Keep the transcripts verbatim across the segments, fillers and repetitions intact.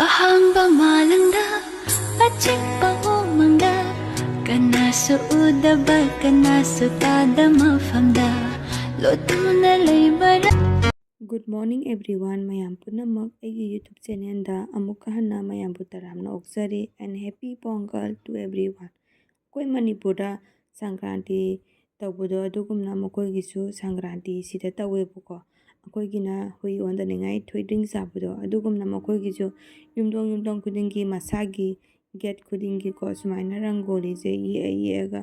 ꯑꯍꯥꯡꯕ ꯃꯥꯂꯪꯗ, ꯑꯆꯤꯛꯄ ꯎꯃꯪꯗ, ꯀꯅꯥꯁꯨ ꯎꯗꯕ, ꯀꯅꯥꯁꯨ ꯇꯥꯗ ꯃꯐꯝꯗ, ꯂꯣꯠꯇꯨꯅ ꯂꯩꯕꯔꯥ? Good morning everyone, ꯃꯌꯥꯝ ꯄꯨꯝꯅꯃꯛ ꯑꯩꯒꯤ YouTube channelꯗ ꯑꯃꯨꯛꯀ ꯍꯟꯅ ꯃꯌꯥꯝꯕꯨ ꯇꯔꯥꯝꯅ ꯑꯣꯛꯆꯔꯤ, and happy Pongal to everyone. ꯑꯩꯈꯣꯏ ꯃꯅꯤꯄꯨꯔꯗ ꯁꯪꯀ꯭ꯔꯥꯟꯇꯤ ꯇꯧꯕꯗꯣ ꯑꯗꯨꯒꯨꯝꯅ ꯃꯈꯣꯏꯒꯤꯁꯨ ꯁꯪꯀ꯭ꯔꯥꯟꯇꯤ ꯁꯤꯗ ꯇꯧꯋꯦꯕꯀꯣ꯫ ꯑꯩꯈꯣꯏꯒꯤꯅ ꯍꯨꯏ ꯑꯣꯟꯗꯅꯤꯡꯉꯥꯏ ꯊꯣꯏꯗ꯭ꯔꯤꯡ ꯆꯥꯕꯗꯣ, ꯑꯗꯨꯒꯨꯝꯅ ꯃꯈꯣꯏꯒꯤꯁꯨ ꯌꯨꯝꯊꯣꯡ ꯌꯨꯝꯊꯣꯡ ꯈꯨꯗꯤꯡꯒꯤ ꯃꯁꯥꯒꯤ gate ꯈꯨꯗꯤꯡꯒꯤꯀꯣ ꯁꯨꯃꯥꯏꯅ ꯔꯪꯒꯣꯂꯤꯁꯦ ꯌꯦꯛꯑ ꯌꯦꯛꯑꯒ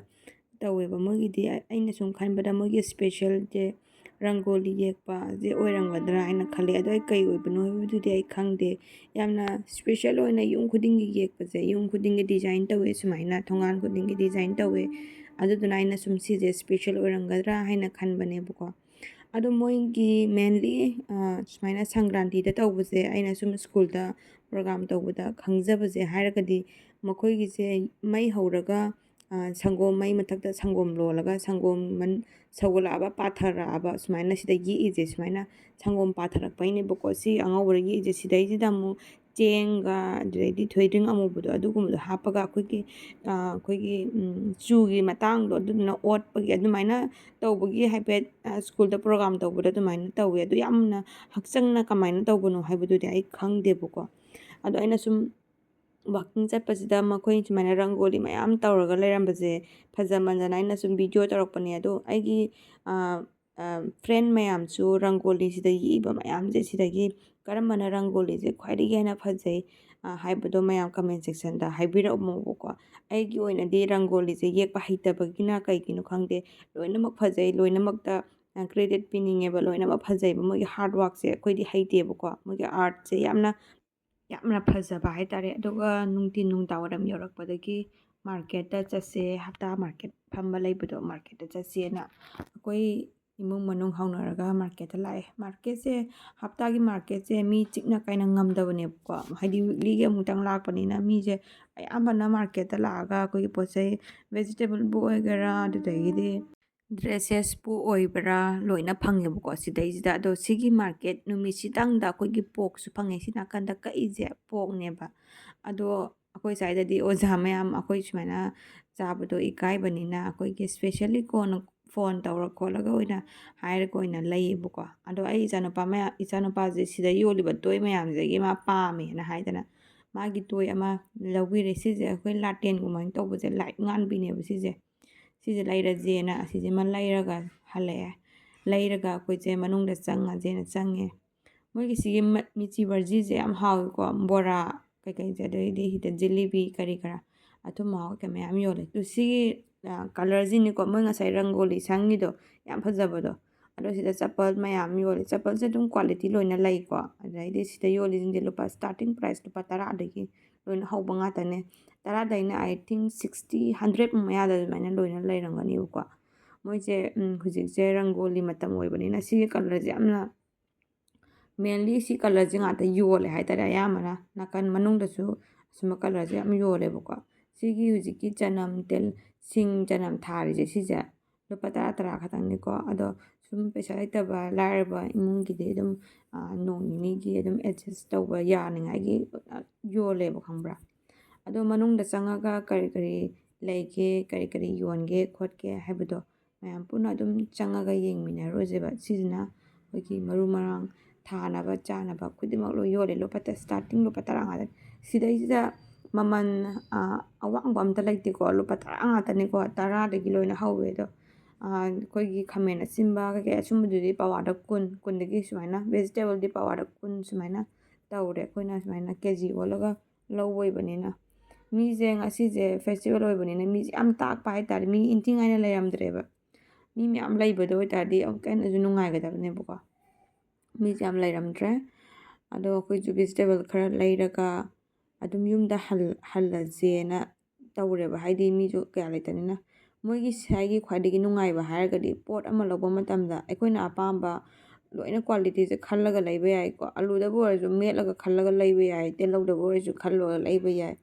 ꯇꯧꯋꯦꯕ꯫ ꯃꯣꯏꯒꯤꯗꯤ ꯑꯩꯅ ꯁꯨꯝ ꯈꯟꯕꯗ ꯃꯣꯏꯒꯤ specialꯁꯦ ꯔꯪꯒꯣꯂꯤ ꯌꯦꯛꯄꯁꯦ ꯑꯣꯏꯔꯝꯒꯗ꯭ꯔꯥ ꯍꯥꯏꯅ ꯈꯜꯂꯦ꯫ ꯑꯗꯣ ꯑꯩ ꯀꯩ ꯑꯣꯏꯕꯅꯣ ꯍꯥꯏꯕꯗꯨꯗꯤ ꯑꯩ ꯈꯪꯗꯦ꯫ ꯌꯥꯝꯅ special ꯑꯣꯏꯅ ꯌꯨꯝ ꯈꯨꯗꯤꯡꯒꯤ ꯌꯦꯛꯄꯁꯦ, ꯌꯨꯝ ꯈꯨꯗꯤꯡꯒꯤ design ꯇꯧꯋꯦ ꯁꯨꯃꯥꯏꯅ, ꯊꯣꯡꯒꯥꯟ ꯈꯨꯗꯤꯡꯒꯤ design ꯇꯧꯋꯦ꯫ ꯑꯗꯨꯗꯨꯅ ꯑꯩꯅ ꯁꯨꯝ ꯁꯤꯁꯦ special ꯑꯣꯏꯔꯝꯒꯗ꯭ꯔꯥ ꯍꯥꯏꯅ ꯈꯟꯕꯅꯦꯕꯀꯣ꯫ ꯑꯗꯣ ꯃꯣꯏꯒꯤ mainly, ꯑ, ꯁꯨꯃꯥꯏꯅ ꯁꯪꯀ꯭ꯔꯥꯟꯇꯤꯗ ꯇꯧꯕꯁꯦ, ꯑꯩꯅ ꯁꯨꯝ ꯁ꯭ꯀꯨꯜꯗ program ꯇꯧꯕꯗ ꯈꯪꯖꯕꯁꯦ ꯍꯥꯏꯔꯒꯗꯤ, ꯃꯈꯣꯏꯒꯤꯁꯦ ꯃꯩ ꯍꯧꯔꯒ, ꯑ, ꯁꯪꯒꯣꯝ, ꯃꯩ ꯃꯊꯛꯇ ꯁꯪꯒꯣꯝ ꯂꯣꯜꯂꯒ, ꯁꯪꯒꯣꯝ ꯃꯟ-, ꯁꯧꯒꯠꯂꯛꯑꯕ, ꯄꯥꯊꯔꯛꯑꯕ, ꯁꯨꯃꯥꯏꯅ ꯁꯤꯗ ꯌꯦꯛꯏꯁꯦ, ꯁꯨꯃꯥꯏꯅ ꯁꯪꯒꯣꯝ ꯄꯥꯊꯔꯛꯄꯩꯅꯦꯕꯀꯣ ꯁꯤ ꯑꯉꯧꯕꯗ ꯌꯦꯛꯏꯁꯦ꯫ ꯁꯤꯗꯩꯁꯤꯗ ꯑꯃꯨꯛ ꯆꯦꯡꯒ, ꯑꯗꯨꯗꯩꯗꯤ ꯊꯣꯏꯗ꯭ꯔꯤꯡ ꯑꯃꯨꯕꯗꯣ, ꯑꯗꯨꯒꯨꯝꯕꯗꯣ ꯍꯥꯞꯄꯒ ꯑꯩꯈꯣꯏꯒꯤ, ꯑ, ꯑꯩꯈꯣꯏꯒꯤ, ꯎꯝ, ꯆꯨꯒꯤ ꯃꯇꯥꯡꯗꯣ, ꯑꯗꯨꯗꯨꯅ ꯑꯣꯠꯄꯒꯤ, ꯑꯗꯨꯃꯥꯏꯅ ꯇꯧꯕꯒꯤ ꯍꯥꯏꯐꯦꯠ, ꯑ, ꯁ꯭ꯀꯨꯜꯗ program ꯇꯧꯕꯗ ꯑꯗꯨꯃꯥꯏꯅ ꯇꯧꯋꯦ꯫ ꯑꯗꯨ ꯌꯥꯝꯅ ꯍꯛꯆꯪꯅ ꯀꯃꯥꯏꯅ ꯇꯧꯕꯅꯣ ꯍꯥꯏꯕꯗꯨꯗꯤ ꯑꯩ ꯈꯪꯗꯦꯕꯀꯣ꯫ ꯑꯗꯣ ꯑꯩꯅ ꯁꯨꯝ walking ꯆꯠꯄꯁꯤꯗ ꯃꯈꯣꯏ ꯁꯨꯃꯥꯏꯅ ꯔꯪꯒꯣꯂꯤ ꯃꯌꯥꯝ ꯇꯧꯔꯒ ꯂꯩꯔꯝꯕꯁꯦ ꯐꯖꯃꯟꯗꯅ ꯑꯩꯅ ꯁꯨꯝ video ꯇꯧꯔꯛꯄꯅꯦ꯫ ꯑꯗꯣ ꯑꯩꯒꯤ, ꯑ, ꯑ, friend ꯃꯌꯥꯝꯁꯨ ꯔꯪꯒꯣꯂꯤꯁꯤꯗ ꯌꯦꯛꯏꯕ ꯃꯌꯥꯝꯁꯦ ꯁꯤꯗꯒꯤ ꯀꯔꯝꯕꯅ ꯔꯪꯒꯣꯂꯤꯁꯦ ꯈ꯭ꯋꯥꯏꯗꯒꯤ ꯍꯦꯟꯅ ꯐꯖꯩ, ꯑ, ꯍꯥꯏꯕꯗꯣ ꯃꯌꯥꯝ comment sectionꯗ ꯍꯥꯏꯕꯤꯔꯛꯑꯣꯕꯀꯣ꯫ ꯑꯩꯒꯤ ꯑꯣꯏꯅꯗꯤ ꯔꯪꯒꯣꯂꯤꯁꯦ ꯌꯦꯛꯄ ꯍꯩꯇꯕꯒꯤꯅ ꯀꯩꯒꯤꯅꯣ ꯈꯪꯗꯦ, ꯂꯣꯏꯅꯃꯛ ꯐꯖꯩ, ꯂꯣꯏꯅꯃꯛꯇ, ꯑ, credit ꯄꯤꯅꯤꯡꯉꯦꯕ, ꯂꯣꯏꯅꯃꯛ ꯐꯖꯩꯕ꯫ ꯃꯣꯏꯒꯤ hard workꯁꯦ ꯑꯩꯈꯣꯏꯗꯤ ꯍꯩꯇꯦꯕꯀꯣ, ꯃꯣꯏꯒꯤ artꯁꯦ ꯌꯥꯝꯅ, ꯌꯥꯝꯅ ꯐꯖꯕ ꯍꯥꯏꯇꯥꯔꯦ꯫ ꯑꯗꯨꯒ ꯅꯨꯡꯊꯤꯟ ꯅꯨꯡꯗꯥꯡ ꯋꯥꯏꯔꯝ ꯌꯧꯔꯛꯄꯗꯒꯤ marketꯇ ꯆꯠꯁꯦ, ꯍꯞꯇꯥ market ꯐꯝꯕ ꯂꯩꯕꯗꯣ, marketꯇ ꯆꯠꯁꯦꯅ ꯑꯩꯈꯣꯏ ꯏꯃꯨꯡ ꯃꯅꯨꯡ ꯍꯧꯅꯔꯒ marketꯇ ꯂꯥꯛꯑꯦ꯫ Marketꯁꯦ, ꯍꯞꯇꯥꯒꯤ marketꯁꯦ ꯃꯤ ꯆꯤꯛꯅ ꯀꯥꯏꯅ ꯉꯝꯗꯕꯅꯦꯕꯀꯣ, ꯍꯥꯏꯗꯤ weeklyꯒꯤ ꯑꯃꯨꯛꯇꯪ ꯂꯥꯛꯄꯅꯤꯅ ꯃꯤꯁꯦ ꯑꯌꯥꯝꯕꯅ marketꯇ ꯂꯥꯛꯑꯒ ꯑꯩꯈꯣꯏꯒꯤ ꯄꯣꯠ ꯆꯩ, vegetableꯕꯨ ꯑꯣꯏꯒꯦꯔꯥ, ꯑꯗꯨꯗꯒꯤꯗꯤ ꯗ꯭ꯔꯦꯁꯦꯁꯄꯨ ꯑꯣꯏꯕ꯭ꯔꯥ, ꯂꯣꯏꯅ ꯐꯪꯉꯦꯕꯀꯣ ꯁꯤꯗꯩꯁꯤꯗ꯫ ꯑꯗꯣ ꯁꯤꯒꯤ ꯃꯥꯔꯀꯦꯠ ꯅꯨꯃꯤꯠꯁꯤꯗꯪꯗ ꯑꯩꯈꯣꯏꯒꯤ ꯄꯣꯛꯁꯨ ꯐꯪꯉꯦ꯫ ꯁꯤ ꯅꯥꯀꯟꯗ ꯀꯛꯏꯁꯦ ꯄꯣꯛꯅꯦꯕ꯫ ꯑꯗꯣ ꯑꯩꯈꯣꯏ ꯁ꯭ꯋꯥꯏꯗꯗꯤ ꯑꯣꯖꯥ ꯃꯌꯥꯝ ꯑꯩꯈꯣꯏ ꯁꯨꯃꯥꯏꯅ ꯆꯥꯕꯗꯣ ꯏꯀꯥꯏꯕꯅꯤꯅ ꯑꯩꯈꯣꯏꯒꯤ ꯏꯁꯄꯦꯁꯦꯜꯂꯤ ꯀꯣꯟꯅ ꯐꯣꯟ ꯇꯧꯔ ꯈꯣꯠꯂꯒ ꯑꯣꯏꯅ ꯍꯥꯏꯔꯒ ꯑꯣꯏꯅ ꯂꯩꯌꯦꯕꯀꯣ꯫ ꯑꯗꯣ ꯑꯩ ꯏꯆꯥꯅꯨꯄꯥ ꯃꯌꯥꯝ, ꯏꯆꯥꯅꯨꯄꯥꯁꯦ ꯁꯤꯗ ꯌꯣꯜꯂꯤꯕ ꯇꯣꯏ ꯃꯌꯥꯝꯁꯤꯗꯒꯤ ꯃꯥ ꯄꯥꯝꯃꯦꯅ ꯍꯥꯏꯗꯅ ꯃꯥꯒꯤ ꯇꯣꯏ ꯑꯃ ꯂꯧꯕꯤꯔꯦ꯫ ꯁꯤꯁꯦ ꯑꯩꯈꯣꯏ ꯂꯥꯇꯦꯟꯒꯨꯝꯕ ꯇꯧꯕꯁꯦ ꯂꯥꯏꯠ ꯉꯥꯟꯕꯤꯅꯦꯕ ꯁꯤꯁꯦ꯫ ꯁꯤꯁꯦ ꯂꯩꯔꯁꯦꯅ ꯑꯁꯤꯁꯤꯃ ꯂꯩꯔꯒ ꯍꯜꯂꯛꯑꯦ꯫ ꯂꯩꯔꯒ ꯑꯩꯈꯣꯏꯁꯦ ꯃꯅꯨꯡꯗ ꯆꯪꯉꯁꯦꯅ ꯆꯪꯉꯦ꯫ ꯃꯣꯏꯒꯤ ꯁꯤꯒꯤ ꯃ-, ꯃꯤꯆꯤ ꯕꯔꯖꯤꯁꯦ ꯌꯥꯝ ꯍꯥꯎꯋꯤꯀꯣ, ꯕꯣꯔꯥ ꯀꯩꯀꯩꯁꯦ, ꯑꯗꯩꯗꯤ ꯁꯤꯗ ꯖꯤꯂꯤꯕꯤ ꯀꯔꯤ ꯀꯔꯥ ꯑꯊꯨꯝ ꯑꯍꯥꯎ ꯀꯩꯀꯩ ꯃꯌꯥꯝ ꯌꯣꯜꯂꯦ꯫ ꯑꯗꯨ ꯁꯤꯒꯤ, ꯑ, ꯀꯂꯔꯁꯤꯅꯤꯀꯣ ꯃꯣꯏ ꯉꯁꯥꯏ ꯔꯪꯒꯣꯂꯤ ꯁꯪꯉꯤꯗꯣ, ꯌꯥꯝ ꯐꯖꯕꯗꯣ꯫ ꯑꯗꯣ ꯁꯤꯗ ꯆꯄꯜ ꯃꯌꯥꯝ ꯌꯣꯜꯂꯦ꯫ ꯆꯄꯜꯁꯦ ꯑꯗꯨꯝ ꯀ꯭ꯋꯥꯂꯤꯇꯤ ꯂꯣꯏꯅ ꯂꯩꯀꯣ꯫ ꯑꯗꯩꯗꯤ ꯁꯤꯗ ꯌꯣꯜꯂꯤꯁꯤꯡꯁꯦ ꯂꯨꯄꯥ, starting price ꯂꯨꯄꯥ ꯇꯔꯥꯗꯒꯤ ꯂꯣꯏꯅ ꯍꯧꯕ ꯉꯥꯛꯇꯅꯦ꯫ ꯇꯔꯥꯗꯩꯅ, I think, sixty, hundred ꯃꯌꯥꯗ ꯑꯗꯨꯃꯥꯏꯅ ꯂꯣꯏꯅ ꯂꯩꯔꯝꯒꯅꯦꯕꯀꯣ꯫ ꯃꯣꯏꯁꯦ, ꯎꯝ, ꯍꯧꯖꯤꯛꯁꯦ ꯔꯪꯒꯣꯂꯤ ꯃꯇꯝ ꯑꯣꯏꯕꯅꯤꯅ ꯁꯤꯒꯤ ꯀꯂꯔꯁꯦ ꯌꯥꯝꯅ, mainly ꯁꯤ ꯀꯂꯔꯁꯦ ꯉꯥꯛꯇ ꯌꯣꯜꯂꯦ ꯍꯥꯏꯇꯥꯔꯦ꯫ ꯑꯌꯥꯝꯕꯅ ꯅꯥꯀꯟ ꯃꯅꯨꯡꯗꯁꯨ ꯑꯁꯨꯝꯕ ꯀꯂꯔꯁꯦ ꯌꯥꯝ ꯌꯣꯜꯂꯦꯕꯀꯣ꯫ ꯁꯤꯒꯤ ꯍꯧꯖꯤꯛꯀꯤ ꯆꯅꯝ, ꯇꯦꯜ-, ꯁꯤꯡ ꯆꯅꯝ ꯊꯥꯔꯤꯁꯦ ꯁꯤꯁꯦ ꯂꯨꯄꯥ ꯇꯔꯥ, ꯇꯔꯥ ꯈꯛꯇꯪꯅꯤꯀꯣ꯫ ꯑꯗꯣ ꯁꯨꯝ ꯄꯩꯁꯥ ꯂꯩꯇꯕ, ꯂꯥꯏꯔꯕ ꯏꯃꯨꯡꯒꯤꯗꯤ ꯑꯗꯨꯝ, ꯑ, ꯅꯣꯡ ꯅꯤꯅꯤꯒꯤ ꯑꯗꯨꯝ adjust ꯇꯧꯕ ꯌꯥꯅꯤꯡꯉꯥꯏꯒꯤ, ꯑ, ꯌꯣꯜꯂꯦꯕ, ꯈꯪꯕ꯭ꯔꯥ? ꯑꯗꯣ ꯃꯅꯨꯡꯗ ꯆꯪꯉꯒ ꯀꯔꯤ ꯀꯔꯤ ꯂꯩꯒꯦ, ꯀꯔꯤ ꯀꯔꯤ ꯌꯣꯟꯒꯦ ꯈꯣꯠꯀꯦ ꯍꯥꯏꯕꯗꯣ ꯃꯌꯥꯝ ꯄꯨꯟꯅ ꯑꯗꯨꯝ ꯆꯪꯉꯒ ꯌꯦꯡꯃꯤꯟꯅꯔꯨꯁꯦꯕ꯫ ꯁꯤꯁꯤꯅ ꯑꯩꯈꯣꯏꯒꯤ ꯃꯔꯨ ꯃꯔꯥꯡ ꯊꯥꯅꯕ ꯆꯥꯅꯕ ꯈꯨꯗꯤꯡꯃꯛ ꯂꯣꯏ ꯌꯣꯜꯂꯦ꯫ ꯂꯨꯄꯥ ꯇ-, starting ꯂꯨꯄꯥ ꯇꯔꯥ ꯉꯥꯛꯇꯅꯤ꯫ ꯁꯤꯗꯩꯁꯤꯗ ꯃꯃꯜ, ꯑ, ꯑꯋꯥꯡꯕ ꯑꯝꯇ ꯂꯩꯇꯦꯀꯣ, ꯂꯨꯄꯥ ꯇꯔꯥ ꯉꯥꯛꯇꯅꯤꯀꯣ, ꯇꯔꯥꯗꯒꯤ ꯂꯣꯏꯅ ꯍꯧꯋꯦ꯫ ꯑꯗꯣ, ꯑ, ꯑꯩꯈꯣꯏꯒꯤ ꯈꯥꯃꯦꯟ ꯑꯁꯤꯟꯕ ꯀꯩꯀꯩ ꯑꯁꯨꯝꯕꯗꯨꯗꯤ ꯄꯋꯥꯗ ꯀꯨꯟ, ꯀꯨꯟꯗꯒꯤ ꯁꯨꯃꯥꯏꯅ, vegetable ꯗꯤ ꯄꯋꯥꯗ ꯀꯨꯟ ꯁꯨꯃꯥꯏꯅ ꯇꯧꯔꯦ꯫ ꯑꯩꯈꯣꯏꯅ ꯁꯨꯃꯥꯏꯅ ꯀꯦ ꯖꯤ ꯑꯣꯜꯂꯒ ꯂꯧꯕ ꯑꯣꯏꯕꯅꯤꯅ꯫ ꯃꯤꯁꯦ ꯉꯁꯤꯁꯦ festival ꯑꯣꯏꯕꯅꯤꯅ ꯃꯤꯁꯦ ꯌꯥꯝ ꯇꯥꯛꯄ ꯍꯥꯏꯇꯥꯔꯦ, ꯃꯤ ꯏꯟꯊꯤ ꯅꯨꯡꯉꯥꯏꯅ ꯂꯩꯔꯝꯗ꯭ꯔꯦꯕ꯫ ꯃꯤ ꯃꯌꯥꯝ ꯂꯩꯕꯗꯣ ꯑꯣꯏꯇꯥꯔꯗꯤ ꯑꯃꯨꯛꯀ ꯍꯦꯟꯅꯁꯨ ꯅꯨꯡꯉꯥꯏꯒꯗꯕꯅꯦꯕꯀꯣ꯫ ꯃꯤꯁꯦ ꯌꯥꯝ ꯂꯩꯔꯝꯗ꯭ꯔꯦ꯫ ꯑꯗꯣ ꯑꯩꯈꯣꯏꯁꯨ vegetable ꯈꯔ ꯂꯩꯔꯒ ꯑꯗꯨꯝ ꯌꯨꯝꯗ ꯍꯜ-, ꯍꯜꯂꯁꯦꯅ ꯇꯧꯔꯦꯕ, ꯍꯥꯏꯗꯤ ꯃꯤꯁꯨ ꯀꯌꯥ ꯂꯩꯇꯕꯅꯤꯅ꯫ ꯃꯣꯏꯒꯤ ꯁ꯭ꯋꯥꯏꯒꯤ ꯈ꯭ꯋꯥꯏꯗꯒꯤ ꯅꯨꯡꯉꯥꯏꯕ ꯍꯥꯏꯔꯒꯗꯤ ꯄꯣꯠ ꯑꯃ ꯂꯧꯕ ꯃꯇꯝꯗ ꯑꯩꯈꯣꯏꯅ ꯑꯄꯥꯝꯕ ꯂꯣꯏꯅ quality ꯁꯦ ꯈꯜꯂꯒ ꯂꯩꯕ ꯌꯥꯏꯀꯣ꯫ ꯑꯂꯨꯗꯕꯨ ꯑꯣꯏꯔꯁꯨ ꯃꯦꯠꯂꯒ ꯈꯜꯂꯒ ꯂꯩꯕ ꯌꯥꯏ, ꯇꯤꯜꯍꯧꯗꯕꯨ ꯑꯣꯏꯔꯁꯨ ꯈꯜꯂꯒ ꯂꯩꯕ ꯌꯥꯏ꯫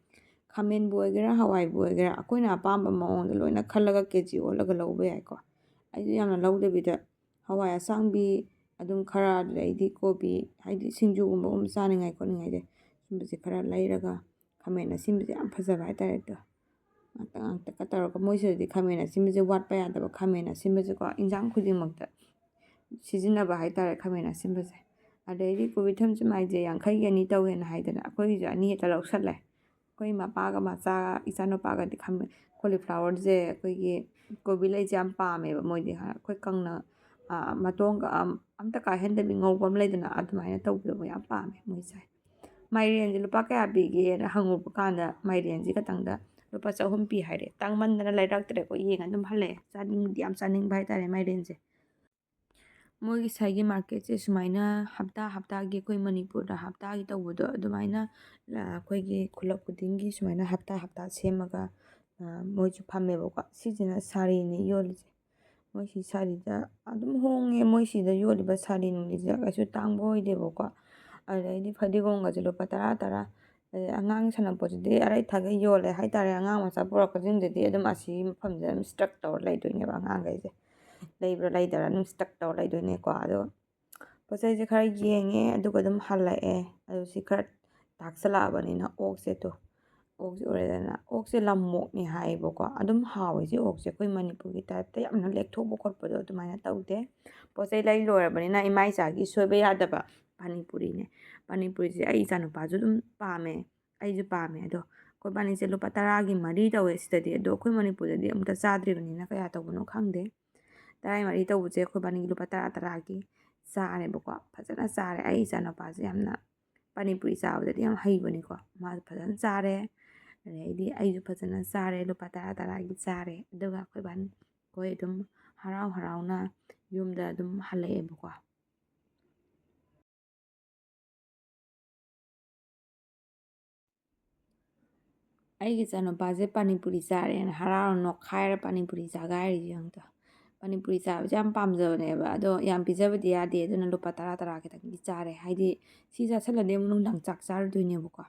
ꯈꯥꯃꯦꯟꯕꯨ ꯑꯣꯏꯒꯦꯔꯥ, ꯍꯋꯥꯏꯕꯨ ꯑꯣꯏꯒꯦꯔꯥ, ꯑꯩꯈꯣꯏꯅ ꯑꯄꯥꯝꯕ ꯃꯑꯣꯡꯗ ꯂꯣꯏꯅ ꯈꯜꯂꯒ ꯀꯦ ꯖꯤ ꯑꯣꯜꯂꯒ ꯂꯧꯕ ꯌꯥꯏꯀꯣ꯫ ꯑꯩꯁꯨ ꯌꯥꯝꯅ ꯂꯧꯗꯕꯤꯗ ꯍꯋꯥꯏ ꯑꯁꯥꯡꯕꯤ ꯑꯗꯨꯝ ꯈꯔ, ꯑꯗꯨꯗꯩꯗꯤ ꯀꯣꯕꯤ, ꯍꯥꯏꯗꯤ ꯁꯤꯡꯖꯨꯒꯨꯝꯕꯒꯨꯝꯕ ꯆꯥꯅꯤꯡꯉꯥꯏ ꯈꯣꯠꯅꯤꯡꯉꯥꯏꯁꯦ, ꯁꯨꯝꯕꯁꯦ ꯈꯔ ꯂꯩꯔꯒ, ꯈꯥꯃꯦꯟ ꯑꯁꯤꯟꯕꯁꯦ ꯌꯥꯝ ꯐꯖꯕ ꯍꯥꯏꯇꯥꯔꯦ ꯑꯗꯣ, ꯉꯥꯡꯇꯛ ꯉꯥꯡꯇꯛꯀ ꯇꯧꯔꯒ, ꯃꯣꯏꯁꯤꯗꯗꯤ ꯈꯥꯃꯦꯟ ꯑꯁꯤꯟꯕꯁꯦ ꯋꯥꯠꯄ ꯌꯥꯗꯕ, ꯈꯥꯃꯦꯟ ꯑꯁꯤꯟꯕꯁꯦꯀꯣ ꯏꯟꯖꯥꯡ ꯈꯨꯗꯤꯡꯃꯛꯇ ꯁꯤꯖꯤꯟꯅꯕ ꯍꯥꯏꯇꯥꯔꯦ ꯈꯥꯃꯦꯟ ꯑꯁꯤꯟꯕꯁꯦ꯫ ꯑꯗꯩꯗꯤ ꯀꯣꯕꯤ ꯊꯝꯆꯦꯠ ꯃꯥꯏꯁꯦ ꯌꯥꯡꯈꯩꯒꯤ ꯑꯅꯤ ꯇꯧꯋꯦꯅ ꯍꯥꯏꯗꯅ ꯑꯩꯈꯣꯏꯒꯤꯁꯨ ꯑꯅꯤ ꯍꯦꯛꯇ ꯂꯧꯁꯜꯂꯦ꯫ ꯑꯩꯈꯣꯏ ꯃꯄꯥꯒ ꯃꯆꯥꯒ ꯏꯆꯥꯅꯨꯄꯥꯒꯗꯤ ꯈꯥꯃꯦꯟ, ꯀꯣꯂꯤꯐ꯭ꯂꯥꯋꯔꯁꯦ, ꯑꯩꯈꯣꯏꯒꯤ ꯀꯣꯕꯤ ꯂꯩꯁꯦ ꯌꯥꯝ ꯄꯥꯝꯃꯦꯕ ꯃꯣꯏꯗꯤ꯫ ꯑꯩꯈꯣꯏ ꯀꯪꯅ, ꯑ, ꯃꯇꯣꯡꯒ ꯑꯝ-, ꯑꯝꯇ ꯀꯥꯏꯍꯟꯗꯕꯤ ꯉꯧꯕ ꯑꯃ ꯂꯩꯗꯅ, ꯑꯗꯨꯃꯥꯏꯅ ꯇꯧꯕꯗꯣ ꯃꯣꯏ ꯌꯥꯝ ꯄꯥꯝꯃꯦ ꯃꯣꯏꯁꯦ꯫ "ꯃꯥꯏꯔꯦꯟꯁꯦ ꯂꯨꯄꯥ ꯀꯌꯥ ꯄꯤꯒꯦꯅ?" ꯍꯪꯉꯨꯕ ꯀꯥꯟꯗ ꯃꯥꯏꯔꯦꯟꯁꯤ ꯈꯇꯪꯗ ꯂꯨꯄꯥ ꯆꯍꯨꯝ ꯄꯤ ꯍꯥꯏꯔꯦ꯫ ꯇꯥꯡꯃꯟꯗꯅ ꯂꯩꯔꯛꯇ꯭ꯔꯦꯀꯣ, ꯌꯦꯡꯉ ꯑꯗꯨꯝ ꯍꯜꯂꯛꯑꯦ꯫ ꯆꯥꯅꯤꯡꯕꯗꯤ ꯌꯥꯝ ꯆꯥꯅꯤꯡꯕ ꯍꯥꯏꯇꯥꯔꯦ ꯃꯥꯏꯔꯦꯟꯁꯦ꯫ ꯃꯣꯏꯒꯤ ꯁ꯭ꯋꯥꯏꯒꯤ ꯃꯥꯔꯀꯦꯠꯁꯦ ꯁꯨꯃꯥꯏꯅ ꯍꯞꯇꯥ ꯍꯞꯇꯥꯒꯤ, ꯑꯩꯈꯣꯏ ꯃꯅꯤꯄꯨꯔꯗ ꯍꯞꯇꯥꯒꯤ ꯇꯧꯕꯗꯣ ꯑꯗꯨꯃꯥꯏꯅ, ꯑ, ꯑꯩꯈꯣꯏꯒꯤ ꯈꯨꯂꯛ ꯈꯨꯗꯤꯡꯒꯤ ꯁꯨꯃꯥꯏꯅ ꯍꯞꯇꯥ ꯍꯞꯇꯥ ꯁꯦꯝꯃꯒ, ꯑ, ꯃꯣꯏꯁꯨ ꯐꯝꯃꯦꯕꯀꯣ꯫ ꯁꯤꯁꯤꯅ ꯁꯥꯔꯤꯅꯤ ꯌꯣꯜꯂꯤꯁꯦ꯫ ꯃꯣꯏꯁꯤ ꯁꯥꯔꯤꯗ ꯑꯗꯨꯝ ꯍꯣꯡꯉꯦ꯫ ꯃꯣꯏ ꯁꯤꯗ ꯌꯣꯜꯂꯤꯕ ꯁꯥꯔꯤ ꯅꯨꯡꯂꯤꯁꯦ ꯀꯩꯁꯨ ꯇꯥꯡꯕ ꯑꯣꯏꯗꯦꯕꯀꯣ꯫ ꯑꯗꯩꯗꯤ ꯐꯗꯤꯒꯣꯝꯒꯁꯦ ꯂꯨꯄꯥ ꯇꯔꯥ ꯇꯔꯥ꯫ ꯑꯗꯩ ꯑꯉꯥꯡꯒꯤ ꯁꯥꯟꯅꯄꯣꯠꯁꯤꯗꯤ ꯑꯔꯩ ꯊꯥꯒꯩ ꯌꯣꯜꯂꯦ ꯍꯥꯏꯇꯥꯔꯦ꯫ ꯑꯉꯥꯡ ꯃꯆꯥ ꯄꯨꯔꯛꯄꯁꯤꯡꯗꯨꯗꯤ ꯑꯗꯨꯝ ꯑꯁꯤꯒꯤ ꯃꯐꯝꯁꯤꯗ ꯑꯗꯨꯝ stuck ꯇꯧꯔ ꯂꯩꯗꯣꯏꯅꯦꯕ ꯑꯉꯥꯡꯈꯩꯁꯦ꯫ ꯂꯩꯕ꯭ꯔꯥ ꯂꯩꯗꯕ꯭ꯔꯥ ꯑꯗꯨꯝ stuck ꯇꯧꯔ ꯂꯩꯗꯣꯏꯅꯦꯀꯣ꯫ ꯑꯗꯣ ꯄꯣꯠ ꯆꯩꯁꯦ ꯈꯔ ꯌꯦꯡꯉꯦ, ꯑꯗꯨꯒ ꯑꯗꯨꯝ ꯍꯜꯂꯛꯑꯦ꯫ ꯑꯗꯨ ꯁꯤ ꯈꯔ ꯇꯥꯛꯁꯜꯂꯛꯑꯕꯅꯤꯅ ꯑꯣꯛꯁꯦ ꯇꯣ, ꯑꯣꯛꯁꯦ ꯎꯔꯦꯗꯅ꯫ ꯑꯣꯛꯁꯦ ꯂꯝꯃꯣꯛꯅꯤ ꯍꯥꯏꯌꯦꯕꯀꯣ꯫ ꯑꯗꯨꯝ ꯍꯥꯎꯋꯦ ꯁꯤ ꯑꯣꯛꯁꯦ, ꯑꯩꯈꯣꯏ ꯃꯅꯤꯄꯨꯔꯒꯤ ꯇꯥꯏꯞꯇ ꯌꯥꯝꯅ ꯂꯦꯛꯊꯣꯛꯄ ꯈꯣꯠꯄꯗꯣ ꯑꯗꯨꯃꯥꯏꯅ ꯇꯧꯗꯦ꯫ ꯄꯣꯠ ꯆꯩ ꯂꯩ ꯂꯣꯏꯔꯕꯅꯤꯅ ꯏꯃꯥ ꯏꯆꯥꯒꯤ ꯁꯣꯏꯕ ꯌꯥꯗꯕ ꯄꯥꯅꯤꯄꯨꯔꯤꯅꯦ꯫ ꯄꯥꯅꯤꯄꯨꯔꯤꯁꯦ ꯑꯩ ꯏꯆꯥꯅꯨꯄꯥꯁꯨ ꯑꯗꯨꯝ ꯄꯥꯝꯃꯦ, ꯑꯩꯁꯨ ꯄꯥꯝꯃꯦ꯫ ꯑꯗꯣ ꯑꯩꯈꯣꯏ ꯏꯕꯥꯅꯤꯁꯦ ꯂꯨꯄꯥ ꯇꯔꯥꯒꯤ ꯃꯔꯤ ꯇꯧꯋꯦ ꯁꯤꯗꯗꯤ, ꯑꯗꯣ ꯑꯩꯈꯣꯏ ꯃꯅꯤꯄꯨꯔꯗꯗꯤ ꯑꯃꯨꯛꯇ ꯆꯥꯗ꯭ꯔꯤꯕꯅꯤꯅ ꯀꯌꯥ ꯇꯧꯕꯅꯣ ꯈꯪꯗꯦ꯫ ꯇꯔꯥꯒꯤ ꯃꯔꯤ ꯇꯧꯕꯁꯦ ꯑꯩꯈꯣꯏ ꯏꯕꯥꯅꯤꯒꯤ ꯂꯨꯄꯥ ꯇꯔꯥ ꯇꯔꯥꯒꯤ ꯆꯥꯔꯦꯕꯀꯣ꯫ ꯐꯖꯅ ꯆꯥꯔꯦ꯫ ꯑꯩ ꯏꯆꯥꯅꯨꯄꯥꯁꯦ ꯌꯥꯝꯅ ꯄꯥꯅꯤꯄꯨꯔꯤ ꯆꯥꯕꯗꯗꯤ ꯌꯥꯝ ꯍꯩꯕꯅꯤꯀꯣ꯫ ꯃꯥꯁꯨ ꯐꯖꯅ ꯆꯥꯔꯦ, ꯑꯗꯩꯗꯤ ꯑꯩꯁꯨ ꯐꯖꯅ ꯆꯥꯔꯦ, ꯂꯨꯄꯥ ꯇꯔꯥ ꯇꯔꯥꯒꯤ ꯆꯥꯔꯦ꯫ ꯑꯗꯨꯒ ꯑꯩꯈꯣꯏ ꯏꯕꯥꯅꯤ, ꯑꯩꯈꯣꯏ ꯑꯗꯨꯝ ꯍꯔꯥꯎ ꯍꯔꯥꯎꯅ ꯌꯨꯝꯗ ꯑꯗꯨꯝ ꯍꯜꯂꯛꯑꯦꯕꯀꯣ꯫ ꯑꯩꯒꯤ ꯏꯆꯥꯅꯨꯄꯥꯁꯦ ꯄꯥꯅꯤꯄꯨꯔꯤ ꯆꯥꯔꯦꯅ ꯍꯔꯥꯎꯅ ꯅꯣꯛꯈꯥꯏꯔ ꯄꯥꯅꯤꯄꯨꯔꯤ ꯆꯥꯒꯥꯏꯔꯤꯁꯦ ꯌꯦꯡꯉꯨ꯫ ꯄꯥꯅꯤꯄꯨꯔꯤ ꯆꯥꯕꯁꯦ ꯌꯥꯝ ꯄꯥꯝꯖꯕꯅꯦꯕ, ꯑꯗꯣ ꯌꯥꯝ ꯄꯤꯖꯕꯗꯤ ꯌꯥꯗꯦ, ꯑꯗꯨꯅ ꯂꯨꯄꯥ ꯇꯔꯥ ꯇꯔꯥ ꯈꯤꯇꯪꯗꯤ ꯆꯥꯔꯦ꯫ ꯍꯥꯏꯗꯤ ꯁꯤ ꯆꯥꯁꯜꯂꯗꯤ ꯑꯃꯨꯛ ꯅꯨꯡꯗꯥꯡ ꯆꯥꯛ ꯆꯥꯔꯨꯗꯣꯏꯅꯦꯕꯀꯣ꯫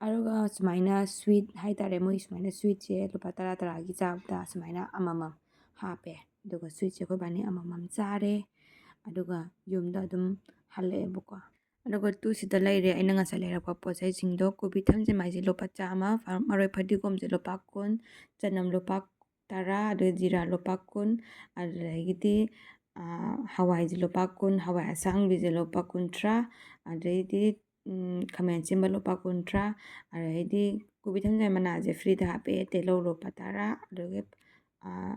ꯑꯗꯨꯒ ꯁꯨꯃꯥꯏꯅ ꯁ꯭ꯋꯤꯠ ꯍꯥꯏꯇꯥꯔꯦ, ꯃꯣꯏ ꯁꯨꯃꯥꯏꯅ ꯁ꯭ꯋꯤꯠꯁꯦ ꯂꯨꯄꯥ ꯇꯔꯥ ꯇꯔꯥꯒꯤ ꯆꯥꯕꯗ ꯁꯨꯃꯥꯏꯅ ꯑꯃꯃꯝ ꯍꯥꯞꯄꯦ꯫ ꯑꯗꯨꯒ sweetꯁꯦ ꯑꯩꯈꯣꯏ ꯏꯕꯥꯅꯤ ꯑꯃꯃꯝ ꯆꯥꯔꯦ꯫ ꯑꯗꯨꯒ ꯌꯨꯝꯗ ꯑꯗꯨꯝ ꯍꯜꯂꯛꯑꯦꯕꯀꯣ꯫ ꯑꯗꯨꯒ ꯇꯨ ꯁꯤꯗ ꯂꯩꯔꯦ ꯑꯩꯅ ꯉꯁꯥꯏ ꯂꯩꯔꯛꯄ ꯄꯣꯠ ꯆꯩꯁꯤꯡꯗꯣ꯫ ꯀꯣꯕꯤ ꯊꯝꯆꯦꯠ ꯃꯥꯏꯁꯦ ꯂꯨꯄꯥ ꯆꯥꯝꯃ, ꯐ-, ꯃꯔꯣꯏ ꯐꯗꯤꯒꯣꯝꯁꯦ ꯂꯨꯄꯥ ꯀꯨꯟ, ꯆꯅꯝ ꯂꯨꯄꯥ ꯇꯔꯥ, ꯑꯗꯨꯒ ꯖꯤꯔꯥ ꯂꯨꯄꯥ ꯀꯨꯟ, ꯑꯗꯨꯗꯒꯤꯗꯤ, ꯑꯥ, ꯍꯋꯥꯏꯁꯦ ꯂꯨꯄꯥ ꯀꯨꯟ, ꯍꯋꯥꯏ ꯑꯁꯥꯡꯕꯤꯁꯦ ꯂꯨꯄꯥ ꯀꯨꯟꯊ꯭ꯔꯥ, ꯑꯗꯩꯗꯤ, ꯎꯝ, ꯈꯥꯃꯦꯟ ꯑꯁꯤꯟꯕ ꯂꯨꯄꯥ ꯀꯨꯟꯊ꯭ꯔꯥ, ꯑꯗꯩꯗꯤ ꯀꯣꯕꯤ ꯊꯝꯆꯦꯠ ꯃꯅꯥꯁꯦ freeꯗ ꯍꯥꯞꯄꯦ, ꯇꯤꯜꯍꯧ ꯂꯨꯄꯥ ꯇꯔꯥ, ꯑꯗꯨꯗꯒꯤ, ꯑꯥ,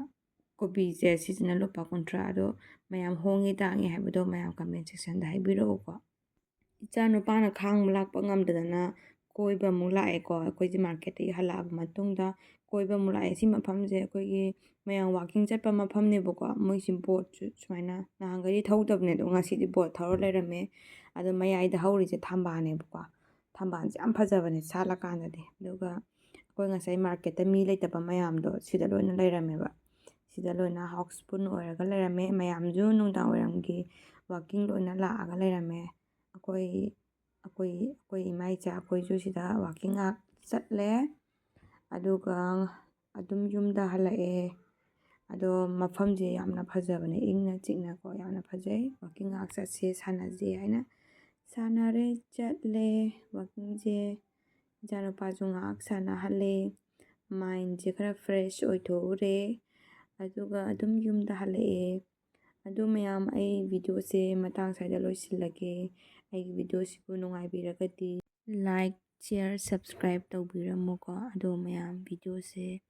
ꯀꯣꯕꯤꯁꯦ ꯁꯤꯁꯤꯅ ꯂꯨꯄꯥ ꯀꯨꯟꯊ꯭ꯔꯥ꯫ ꯑꯗꯣ ꯃꯌꯥꯝ ꯍꯣꯡꯉꯤ ꯇꯥꯡꯉꯤ ꯍꯥꯏꯕꯗꯣ ꯃꯌꯥꯝ comment sectionꯗ ꯍꯥꯏꯕꯤꯔꯛꯎꯀꯣ꯫ ꯏꯆꯥ ꯅꯨꯄꯥꯅ ꯈꯥꯡꯕ ꯂꯥꯛꯄ ꯉꯝꯗꯗꯅ ꯀꯣꯏꯕ ꯑꯃꯨꯛ ꯂꯥꯛꯑꯦꯀꯣ꯫ ꯑꯩꯈꯣꯏꯁꯦ marketꯇꯒꯤ ꯍꯜꯂꯛꯑꯕ ꯃꯇꯨꯡꯗ ꯀꯣꯏꯕ ꯑꯃꯨꯛ ꯂꯥꯛꯑꯦ꯫ ꯁꯤ ꯃꯐꯝꯁꯦ ꯑꯩꯈꯣꯏꯒꯤ ꯃꯌꯥꯝ walking ꯆꯠꯄ ꯃꯐꯝꯅꯦꯕꯀꯣ꯫ ꯃꯣꯏꯁꯤ boatꯁꯨ ꯁꯨꯃꯥꯏꯅ ꯅꯍꯥꯟꯈꯩꯗꯤ ꯊꯧꯗꯕꯅꯦ, ꯑꯗꯣ ꯉꯁꯤꯗꯤ boat ꯊꯧꯔ ꯂꯩꯔꯝꯃꯦ꯫ ꯑꯗꯣ ꯃꯌꯥꯏꯗ ꯍꯧꯔꯤꯁꯦ ꯊꯝꯕꯥꯜꯅꯦꯕꯀꯣ꯫ ꯊꯝꯕꯥꯜꯁꯦ ꯌꯥꯝ ꯐꯖꯕꯅꯦ ꯁꯥꯠꯂꯀꯥꯟꯗꯗꯤ꯫ ꯑꯗꯨꯒ ꯑꯩꯈꯣꯏ ꯉꯁꯥꯏ marketꯇ ꯃꯤ ꯂꯩꯇꯕ ꯃꯌꯥꯝꯗꯣ ꯁꯤꯗ ꯂꯣꯏꯅ ꯂꯩꯔꯝꯃꯦꯕ꯫ ꯁꯤꯗ ꯂꯣꯏꯅ ꯍꯥꯎꯁꯐꯨꯜ ꯑꯣꯏꯔꯒ ꯂꯩꯔꯝꯃꯦ꯫ ꯃꯌꯥꯝꯁꯨ ꯅꯨꯡꯗꯥꯡ ꯋꯥꯏꯔꯝꯒꯤ walking ꯂꯣꯏꯅ ꯂꯥꯛꯑꯒ ꯂꯩꯔꯝꯃꯦ꯫ ꯑꯩꯈꯣꯏ, ꯑꯩꯈꯣꯏ, ꯑꯩꯈꯣꯏ ꯏꯃꯥ ꯏꯆꯥ ꯑꯩꯈꯣꯏꯁꯨ ꯁꯤꯗ walking ꯉꯥꯏꯍꯥꯛ ꯆꯠꯂꯦ꯫ ꯑꯗꯨꯒ ꯑꯗꯨꯝ ꯌꯨꯝꯗ ꯍꯜꯂꯛꯑꯦ꯫ ꯑꯗꯣ ꯃꯐꯝꯁꯦ ꯌꯥꯝꯅ ꯐꯖꯕꯅꯦ, ꯏꯪꯅ ꯆꯤꯛꯅꯀꯣ, ꯌꯥꯝꯅ ꯐꯖꯩ꯫ Walking ꯉꯥꯏꯍꯥꯛ ꯆꯠꯁꯦ, ꯁꯥꯟꯅꯁꯦ ꯍꯥꯏꯅ ꯁꯥꯟꯅꯔꯦ, ꯆꯠꯂꯦ walkingꯁꯦ꯫ ꯏꯆꯥꯅꯨꯄꯥꯁꯨ ꯉꯥꯏꯍꯥꯛ ꯁꯥꯟꯅꯍꯜꯂꯦ, mindꯁꯦ ꯈꯔ fresh ꯑꯣꯏꯊꯣꯛꯎꯔꯦ꯫ ꯑꯗꯨꯒ ꯑꯗꯨꯝ ꯌꯨꯝꯗ ꯍꯜꯂꯛꯑꯦ꯫ ꯑꯗꯨ ꯃꯌꯥꯝ, ꯑꯩ videoꯁꯦ ꯃꯇꯥꯡ ꯁ꯭ꯋꯥꯏꯗ ꯂꯣꯏꯁꯤꯜꯂꯒꯦ꯫ ꯑꯩꯒꯤ videoꯁꯤꯕꯨ ꯅꯨꯡꯉꯥꯏꯕꯤꯔꯒꯗꯤ like, share, subscribe ꯇꯧꯕꯤꯔꯝꯃꯨꯀꯣ꯫ ꯑꯗꯣ ꯃꯌꯥꯝ, videoꯁꯦ,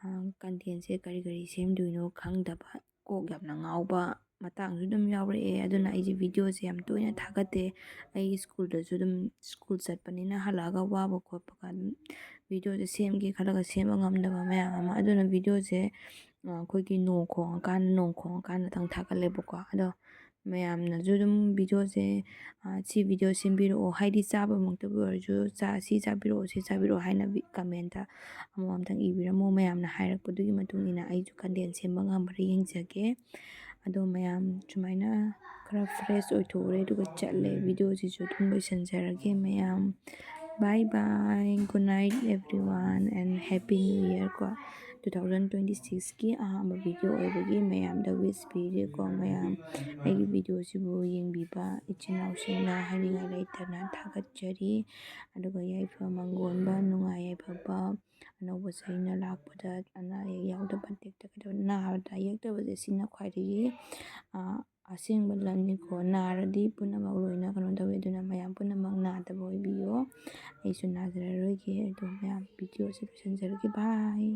ꯑ, contentꯁꯦ ꯀꯔꯤ ꯀꯔꯤ ꯁꯦꯝꯗꯣꯏꯅꯣ ꯈꯪꯗꯕ, ꯀꯣꯛ ꯌꯥꯝꯅ ꯉꯥꯎꯕ ꯃꯇꯥꯡꯁꯨ ꯑꯗꯨꯝ ꯌꯥꯎꯔꯛꯑꯦ꯫ ꯑꯗꯨꯅ ꯑꯩꯁꯦ videoꯁꯦ ꯌꯥꯝ ꯇꯣꯏꯅ ꯊꯥꯒꯠꯇꯦ꯫ ꯑꯩ schoolꯗꯁꯨ ꯑꯗꯨꯝ, school ꯆꯠꯄꯅꯤꯅ ꯍꯜꯂꯛꯑꯒ ꯋꯥꯕ ꯈꯣꯠꯄꯒ ꯑꯗꯨꯝ videoꯁꯦ ꯁꯦꯝꯒꯦ ꯈꯜꯂꯒ ꯁꯦꯝꯕ ꯉꯝꯗꯕ ꯃꯌꯥꯝ ꯑꯃ꯫ ꯑꯗꯨꯅ videoꯁꯦ, ꯑ, ꯑꯩꯈꯣꯏꯒꯤ ꯅꯣꯡ ꯈꯣꯡꯉꯀꯥꯟꯗ, ꯅꯣꯡ ꯈꯣꯡꯉꯀꯥꯟꯗꯇꯪ ꯊꯥꯒꯠꯂꯦꯕꯀꯣ꯫ ꯑꯗꯣ ꯃꯌꯥꯝꯅꯁꯨ ꯑꯗꯨꯝ videoꯁꯦ, ꯑ, "ꯁꯤ video ꯁꯦꯝꯕꯤꯔꯛꯑꯣ", ꯍꯥꯏꯗꯤ ꯆꯥꯕꯃꯛꯇꯕꯨ ꯑꯣꯏꯔꯁꯨ, "ꯆꯥ-, ꯁꯤ ꯆꯥꯕꯤꯔꯛꯑꯣ, ꯁꯤ ꯆꯥꯕꯤꯔꯛꯑꯣ" ꯍꯥꯏꯅ ꯚꯤ-, commentꯇ ꯑꯃꯃꯝꯇꯪ ꯏꯕꯤꯔꯝꯃꯣ꯫ ꯃꯌꯥꯝꯅ ꯍꯥꯏꯔꯛꯄꯗꯨꯒꯤ ꯃꯇꯨꯡ ꯏꯟꯅ ꯑꯩꯁꯨ content ꯁꯦꯝꯕ ꯉꯝꯕ꯭ꯔꯥ ꯌꯦꯡꯖꯒꯦ꯫ ꯑꯗꯣ ꯃꯌꯥꯝ, ꯁꯨꯃꯥꯏꯅ ꯈꯔ fresh ꯑꯣꯏꯊꯣꯛꯎꯔꯦ, ꯑꯗꯨꯒ ꯆꯠꯂꯦ꯫ Videoꯁꯤꯁꯨ ꯑꯗꯨꯝ ꯂꯣꯏꯁꯤꯟꯖꯔꯒꯦ ꯃꯌꯥꯝ꯫ Bye bye, good night everyone and happy new year ꯀꯣ꯫ two thousand twenty sixꯀꯤ ꯑꯍꯥꯟꯕ video ꯑꯣꯏꯕꯒꯤ ꯃꯌꯥꯝꯗ wish ꯄꯤꯔꯤꯀꯣ꯫ ꯃꯌꯥꯝ ꯑꯩꯒꯤ videoꯁꯤꯕꯨ ꯌꯦꯡꯕꯤꯕ ꯏꯆꯤꯟ ꯏꯅꯥꯎꯁꯤꯡꯅ ꯍꯥꯏꯅꯤꯡꯉꯥꯏ ꯂꯩꯇꯅ ꯊꯥꯒꯠꯆꯔꯤ꯫ ꯑꯗꯨꯒ ꯌꯥꯏꯐ ꯃꯪꯒꯣꯟꯕ, ꯅꯨꯡꯉꯥꯏ ꯌꯥꯏꯐꯕ, ꯑꯅꯧꯕ ꯆꯍꯤꯅ ꯂꯥꯛꯄꯗ ꯑꯅꯥ ꯑꯌꯦꯛ ꯌꯥꯎꯗꯕ, ꯇꯦꯛꯇ ꯀꯥꯏꯗꯕ, ꯅꯥꯕꯗ ꯌꯦꯛꯇꯕꯁꯦ ꯁꯤꯅ ꯈ꯭ꯋꯥꯏꯗꯒꯤ, ꯑ, ꯑꯁꯦꯡꯕ ꯂꯟꯅꯤꯀꯣ꯫ ꯅꯥꯔꯗꯤ ꯄꯨꯝꯅꯃꯛ ꯂꯣꯏꯅ ꯀꯩꯅꯣ ꯇꯧꯋꯤ꯫ ꯑꯗꯨꯅ ꯃꯌꯥꯝ ꯄꯨꯝꯅꯃꯛ ꯅꯥꯗꯕ ꯑꯣꯏꯕꯤꯌꯣ꯫ ꯑꯩꯁꯨ ꯅꯥꯖꯔꯔꯣꯏꯒꯦ꯫ ꯑꯗꯣ ꯃꯌꯥꯝ videoꯁꯦ ꯂꯣꯏꯁꯤꯟꯖꯔꯒꯦ꯫ Bye꯫